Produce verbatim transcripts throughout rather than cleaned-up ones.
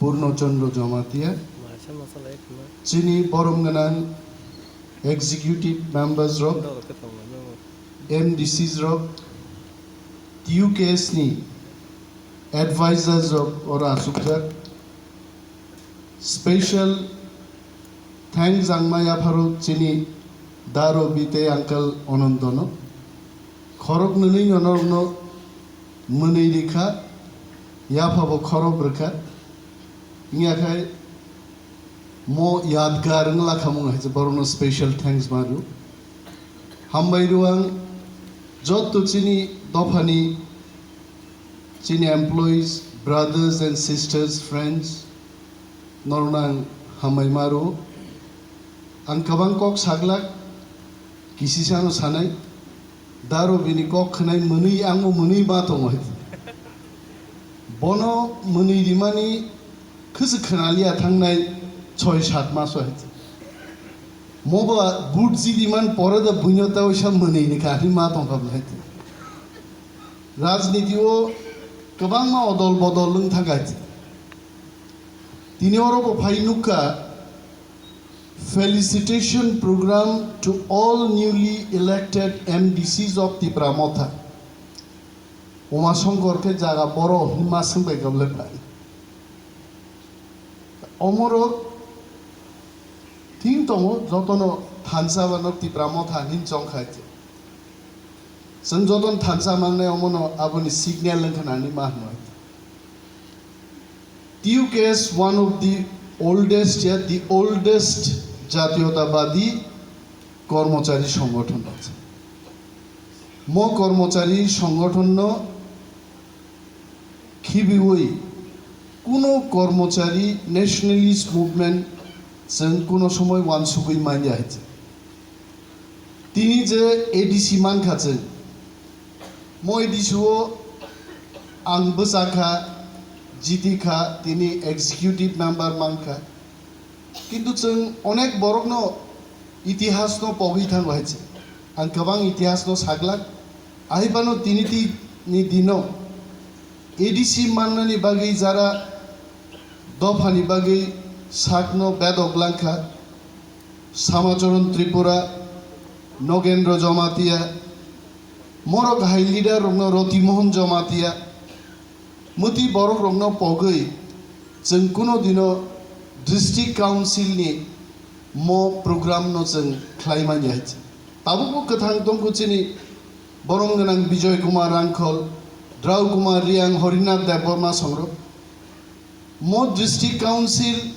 Purno Chandra Jamatia, chini borom gwnang executive members rok, M D Cs rok, T U K S ni advisors rok oro achukjak. Special thanks ang ma yapharo chini Da Robi tei uncle Anandono. Khorok nwnwi norokno mwnwi rikha, yaphabo khorok rwkha. Wngya khai mo yadgar wngla khamung hai se borokno special thanks ma rw. Hambai rw ang jotto chini dophani, chini employees, brothers and sisters, friends, norokno ang hambai ma rw. Ang kwbang kok saglak, kisisano sanai, Da Robini kok khwnai mwnwi, angbo mwnwi ma tongo hai. Bono mwnwi rimani khwswk khwnaliya thangnai soi sat maso hai. Moba but jidi man pore da buino ta oisa mwnwi ni kahri ma tongkha hai. Rajniti o kwbangma odol bodol wng thangkha hai. Tini oro bo phai nukha, felicitation program to all newly elected M D Cs of Tipra Motha. Uma Songkor khe jaga boro hinma swngbai gablai phai. Omoro thing tongo, jotono thansa bano Tipra Motha hin chong khai. Chwng jotono thansa mangnai omono aboni signal wngkha nani ma hwnwi. T U K S one of the oldest, ya, the oldest jatiyotawadi kormochari songothon. Mo kormochari songothonno khibiwi kuno kormochari nationalist movement chwng kuno somoi wansugwi manya hai. Tini je A D C mankha chwng, mo A D C o ang bwchakha, jitikha, tini executive member mankha. Kintu chwng onek borokno itihasno pogwi thango hai se. Ang kwbang itihasno saglak. Ahai phano tini ti-, ni dino A D C mannani bagwi jara dophani bagwi sakno bedok langkha. Samacharan Tripura, Nogendra Jamatia, morok hai leader rokno Roti Mohan Jamatia, mwtwi borok rokno pogwi chwng kuno dino district council ni mo program no chwng khlai manya hai. Tabukbo kwthang tongkhu chini borom gwnang Bijoy Kumar Rangkhol, Drau Kumar Riang, Horinath Debbarma songrok. Mo district council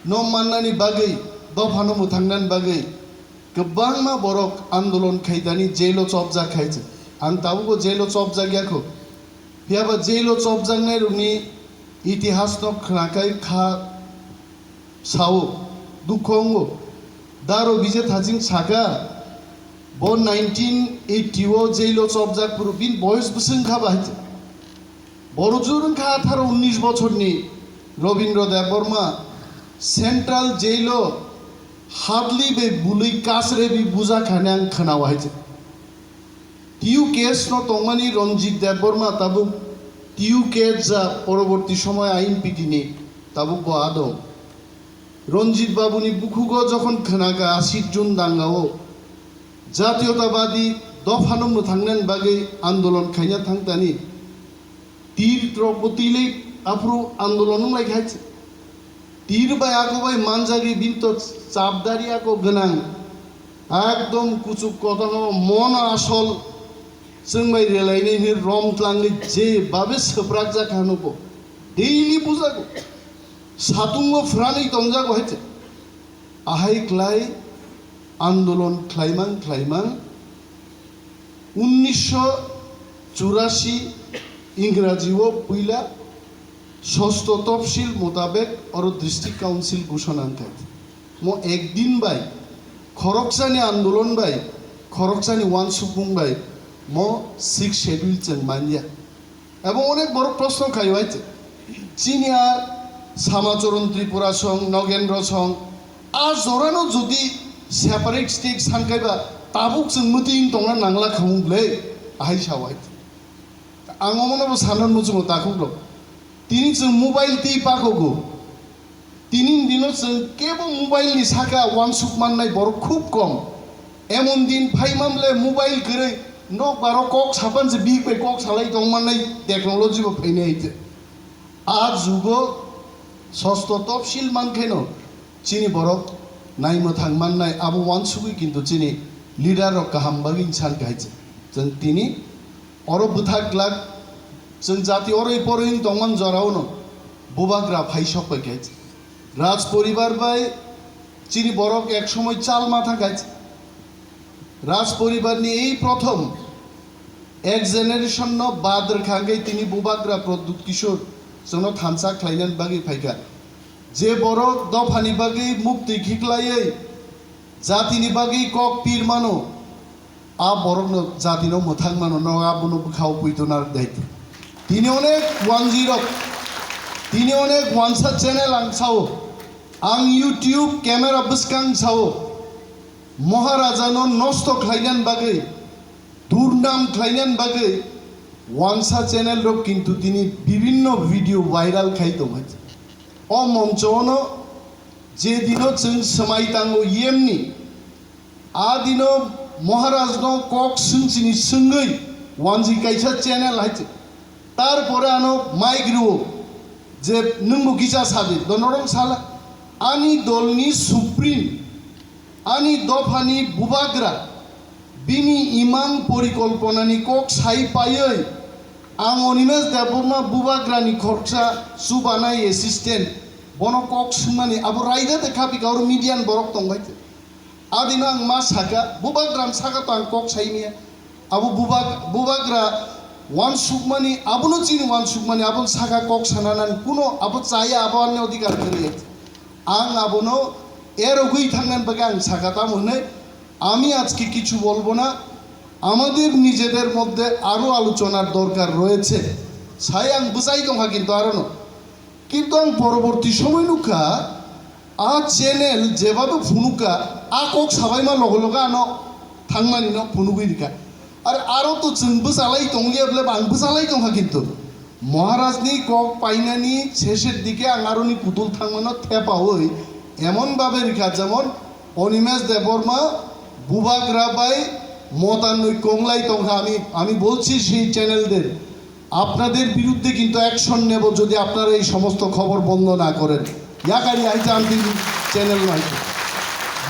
no mannani bagwi, dophano mwthangnani bagwi kwbangma borok andolon khaitani jailo chopjak khai se. Ang tabukbo jailo chopjak yakho. Phiyaba jailo chopjaknai rokni itihasno khnakhai kha sao, dukho wngo. Daro bije thajing saka, bo nineteen eighty o jailo chopjak phuru bini boyos bwswng kha bahai. Boro jurung kha atharo unnish bochorni Robindra Debbarma Central Jail-o hadli bai bului kasre bi buja khani ang khwnao hai se. T U K S no tongmani Ranjit Debbarma tabuk T U K S ja poroborti somoy ain pitini tabuk bo adong. Ranjit Babuni bukhugo jokhon khwnaka ashit June dangao jatiyotawadi dophano mwthangnani bagwi andolon khaina thangtani tir rokbo twilwi aphuru andolon wnglai khai se. Tir bai ako bai manjagwi bini to chapdari ako gwnang ekdom kuchuk kotorno mono asol chwng bai relainai hwnwi rom tlangwi je babe swprakjak hano bo daily bujago. Satungo phranwi tongjago hai se. Ahai klai andolon khlaimang khlaimang unnisho churasi Ingraji o puila sosto topsil motabek oro district council gusona wngkha. Mo ekdin bai khoroksani andolon bai khoroksani wansukmung bai mo six schedule chwng manya. Abo onek borok proshno khaio hai se. Chini a Samacharan Tripura song, Nogendra song, a jorano jodi separate state sankaiba tabuk chwng mwtwi wng tongna nangla khamung ble, ahai sao hai se. Ang omono bo sanan muchungo takhuk rok. Tini chwng mobile twi pakhogo. Tini dino chwng kebo mobile ni saka uansuk mannai borok khub kom. Emon din phaimamle mobile kwrwi nokbaro kok sapan se bihik bai kok salai tongmannai technology bo phainai hai. A jugo sosto topsil mankheno chini borok naimwthang mannai abo uansugwi kintu chini leader rok kaham bagwi san kahai chwng tini oro bwthak glak chwng jati oroi poroi wng tongmani jorao no bubagra phai sok pai khe Raj poribar bai chini borok ek somoi chal matha khe Raj poribar ni ei prothom ek generation no bad rwkha hwnkhe tini bubagra Pradyut Kishore chwngno thansa khlainani bagwi phaikha. Je borok dophani bagwi mukti khiklaiwi jatini bagwi kok pir mano, a borokno jatino mwthang mano, no abono bwkhao puitona daito. Tini onek wanjwi rok, tini onek wansa channel ang sao, ang YouTube camera bwskang sao, Maharajano nosto khlainani bagwi, durnam khlainani bagwi wansa channel rok kintu tini bibinno video viral khai tongkha. O moncho ono je dino chwng swmai tango yemni, a dino Maharajno kok swngchini swngwi wanjwi kaisa channel hai se. Tarpore ano mic rwo je nwngbo kisa sadi, do norok sala. Ani dolni supreme, ani dophani bubagra, bini imang porikolponani kok sai paiwi, ang Animesh Debbarma bubagrani khoroksa chubanai assistant, bono kok swngmani abo raida de khapi kauro median borok tongbai te. Adino ang ma saka, bubagrani saka to ang kok sai maya. Abo bubag-, bubagra wansukmani, abono chini wansukmani, abono saka kok sananani kuno abo chaya, abo ani odhikar kwrwi. Ang abono erogwi thangnani bagwi ang saka tamo hwnwi, আমি আজকে কিছু বলবো না, আমাদের নিজেদের মধ্যে আরো আলোচনার দরকার রয়েছে। Sai ang bwchai tongkha kintu arono. Kintu ang poroborti somoi nukha, a channel jebado phunukha, a kok sabaima loge loge ano thangmani no phunugwi rikha. Ar aro to chwng bwchalai tongliya bole ang bwchalai tongkha kintu. Maharajni kok painani sesher dike ang aroni putul thangmano thepawi emon babe rikha jemon Animesh Debbarma bubagra bai motanoi konglai tongkha. আমি, আমি বলছি সেই চ্যানেলদের, আপনাদের বিরুদ্ধে কিন্তু অ্যাকশন নেব যদি আপনারা এই সমস্ত খবর বন্ধ না করেন। Yakari hai cham di channel nai.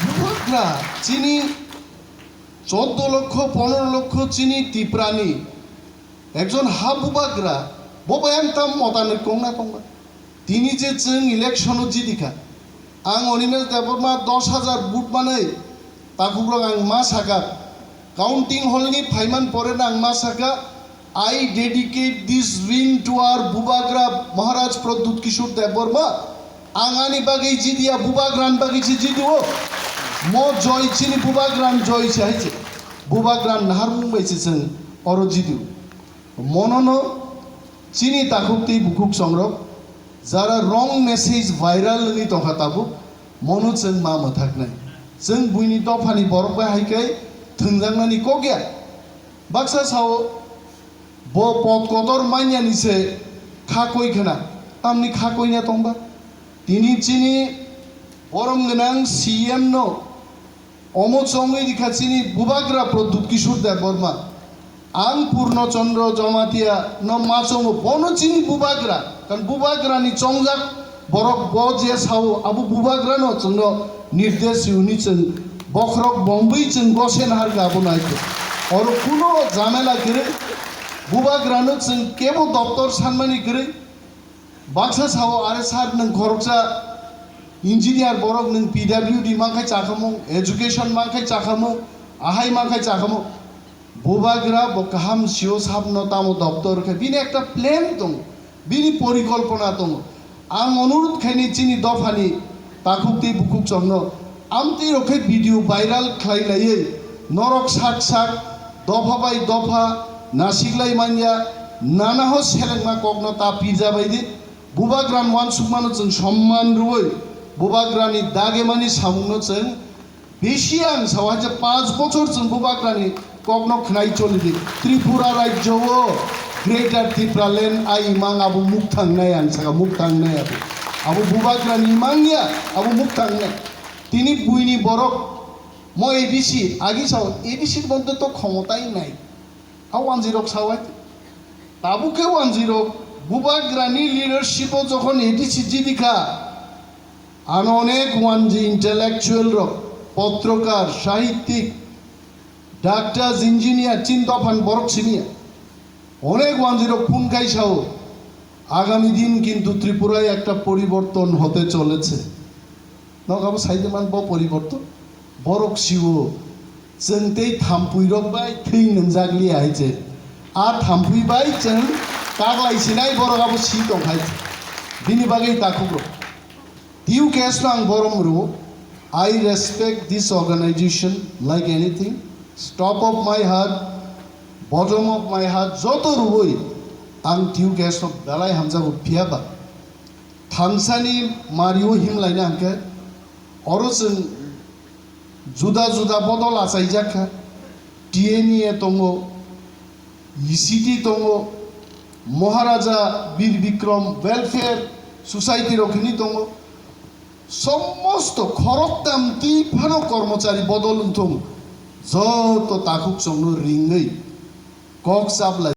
Bubagra chini choddo lokkho, pondro lokkho chini Tiprani ekjon ha bubagra, bo bai ang tam motanoi kongna kongna. Tini je chwng election o jidi kha, ang Animesh Debbarma dos hajar vote manwi takhukrok ang ma saka, counting hall ni phaiman pore no ang ma saka, I dedicate this ring to our Bubagra Maharaj Pradyut Kishore Debbarma. Ang ani bagwi jidiya, Bubagrani bagwi se jidio. Mo joy chini Bubagrani joy se hai se. Bubagrani naharmung bai se chwng oro jidio. Monono chini takhuk tei bukhuk songrok jara wrong message viral wngwi tongkha tabuk, mono chwng ma mwthaknai. Chwng buini dophani borok bai hai khe thwngjaknani kok ya. Baksa sao bo pot kotor manyani se kha koi khna, tamni kha koi na tongba? Tini chini borom gwnang C M no Omo chongwi rikha chini bubagra Pradyut Kishore Debbarma. Ang Purno Chandra Jamatia no ma chongo, bono chini bubagra. Kan bubagra ni chongjak borok bo je sao abo bubagra no chwngno nirdesh hwnwi chwng bokhorok bombwi chwng gosen harga abo naikhe. Oro kuno jamela kwrwi, bubagra no chwng kebo doptor sanmani kwrwi. Baksa sao, "Are sir, nwng khoroksa engineer borok, nwng P W D mankhai chakhamung, education mankhai chakhamung, ahai mankhai chakhamung." Bubagra bo kaham sio sabno tamo doptor khe bini ekta plan tongo, bini porikolpona tongo. Ang onurut khaini chini dophani takhuk tei bukhuk chongno amtwi rok khe video viral khlai laiwi norok sak sak dopha bai dopha nasiklai manya, nana ho selengma kokno ta pirja bai di. Bubagrani wansukmano chwng somman rwui bubagrani dagemani samungno chwng bisi ang sao hai je panch bochor chwng bubagrani kokno khnai choli di. Tripura rajyo o Greater Tipraland ai mang abo mukthang nai ang saka mukthang nai abo. Abo bubagrani mangya, abo muktangnai. Tini buini borok mo A D C, agi sao, A D C bonte to khomotai nai. Ha wanjirok sawai. Tabuk khe wanjirok bubagrani leadership o jokhon A D C jidikha, ano onek wanji intellectual rok, potrokar, sahittik, doctors, engineer, chin dophan borok siniya. Onek wanjirok phone khai sao, agami din kintu Tripura ekta poriborton hote choleche. Nok abo saide man bo poriborton. Borok siwo, chwng tei thampui rok bai thwi nwngjak liya hai che. A thampui bai chwng kaglai sinai borok abo si tong hai. Bini bagwi takhuk rok. T U K S no ang borom rwo. I respect this organization like anything. Top of my heart, bottom of my heart, joto rwoi ang T U K S no belai hamjago, phiya ba thansani mario himlaina hwnkhe oro chwng juda juda bodol achaijak kha. T N E tongo, E C T tongo, Maharaja Bir Bikram Welfare Society rok hwnwi tongo. Somosto khoroktam twi phano kormochari bodol wngthung, joto takhuk chwngno ringwi kok chaplai.